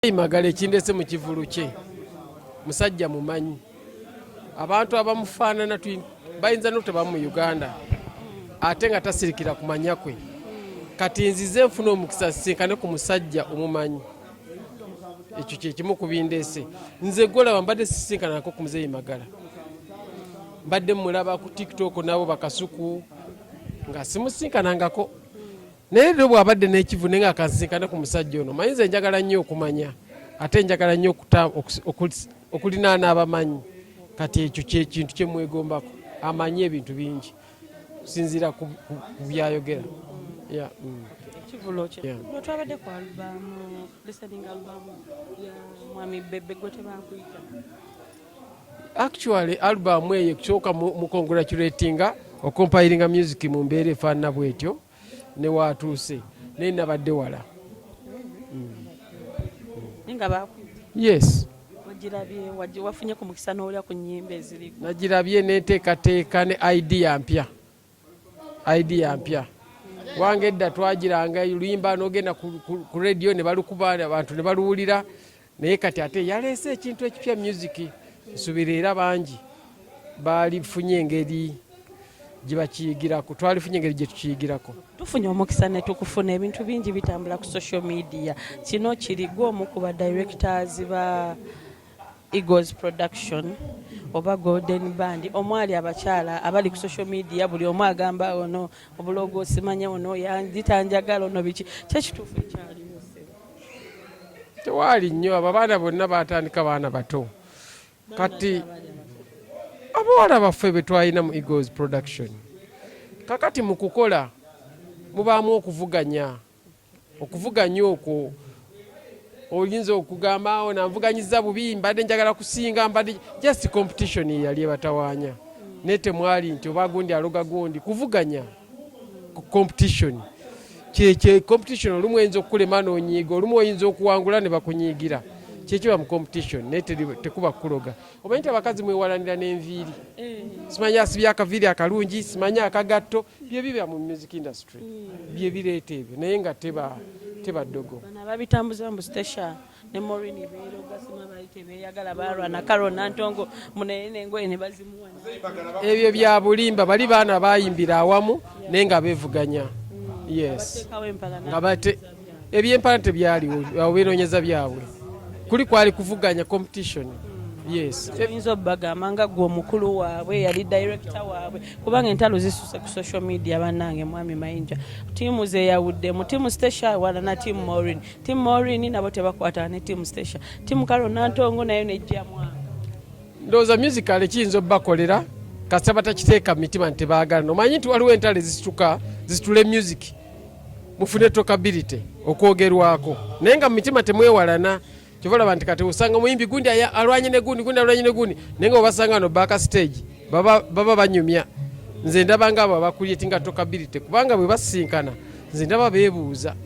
Magala ekindese mu kivulu kye musajja mumanyi, abantu abamufaanana bayinza noteba mu Uganda, ate nga tasirikira kumanya kwe. Kati nzize nfuna omukisa sisinkane ku musajja omumanyi, ekyo kyekimu ku bindeese. Nze gwolaba mbadde sisinkanako ku Muzeeyi Magala, mbadde mulaba ku TikTok nabo bakasuku nga simusinkanangako, naye leero bw'abadde n'ekivu naye nga akansinkane ku musajja ono. Manyi nze njagala nnyo okumanya, ate njagala nnyo okulinaana abamanyi. Kati ekyo kyekintu kyemwegombako, amanyi ebintu bingi kusinziira ku byayogera. Ekivulo kye twabadde ku album listening, album ya Mwami Bebe, gwe tebakuyita? Actually, album eyo ekisooka mu congratulatinga okompilinga music mu mbeera efaanana bwetyo newatuuse, naye nabadde wala. Naye nga bakuyita? Yes. Wagirabye? Wafunye ku mukisa n'olya ku nnyimba eziriko? Nagirabye nenteekateeka ne idea mpya, idea mpya. Wange edda twagiranga luyimba n'ogenda ku radio ne balukuba, abantu ne baluwulira, naye kati ate yaleese ekintu ekipya music. Nsuubira era bangi balifunye engeri gye bakiyigirako, twalifunye engeri gye tukiyigirako. Tufunye omukisa ne tukufuna. Ebintu bingi bitambula ku social media. Kino kiri gwe omu ku ba directors ba Eagles Production oba Golden Band, omwali abakyala abali ku social media, buli omu agamba ono obulogo, simanya ono yanditanjagala, ono biki. Kyekituufu ekyaliwo, ssebo? Tewaali nnyo. Abo abaana bonna batandika baana bato. Kati abawala baffe be twalina mu Eagles Production, kakati mu kukola mubaamu okuvuganya. Okuvuganya okwo oyinza okugamba awo nanvuganyiza bubi, mbadde njagala kusinga, mbadde just competition yali ebatawaanya, naye temwali nti oba gundi aloga gundi. Kuvuganya, competition kyekye competition. Olumu oyinza okukulema n'onyiiga, olumu oyinza okuwangula ne bakunyiigira. Kyekiba mu competition, naye tekuba kuloga. Omanyi nti abakazi mwewalanira n'enviiri, simanyi asibye akaviiri akalungi, simanyi akagatto. Bye biba mu music industry, bye bireeta ebyo, naye nga teba ddogo. Bano ababitambuza mbu Stecia ne Maureen beeroga, sima baali tebeeyagala, balwana, Carol Nantongo munene n'engoye ne bazimuwa. Ebyo bya bulimba. Bali baana bayimbira awamu naye nga beevuganya, yes. Bateekawo empalana. Nga bate ebyempala tebyaliwo awo, benoonyeza byabwe. Kuli kwali kuvuganya, competition, yes. Oyinza obbagamba nga gwe omukulu waabwe, yali director waabwe, kubanga entalo zisuse ku social media. Bannange, Mwami Mayinja, tiimu zeyawuddemu: tiimu Stecia wala na tiimu Maureen. Tiimu Maureen nabo tebakwatana ne tiimu Stecia. Tiimu Carol Nantongo nayo nejjamu. Ndowooza musical kiyinza obbakolera kasita batakiteeka mu mitima nti tebaagala. Omanyi nti waliwo entalo ezisituka zisitule music, mufune talkability, okwogerwako, naye nga mu mitima temwewalana. Kyova olaba nti kati osanga omuyimbi gundi alwanye ne gundi, gundi alwanye ne gundi, naye nga obasanga no back stage baba banyumya. Nze ndaba nga abo abacreatinga talkability, kubanga bwe basinkana nze ndaba beebuuza.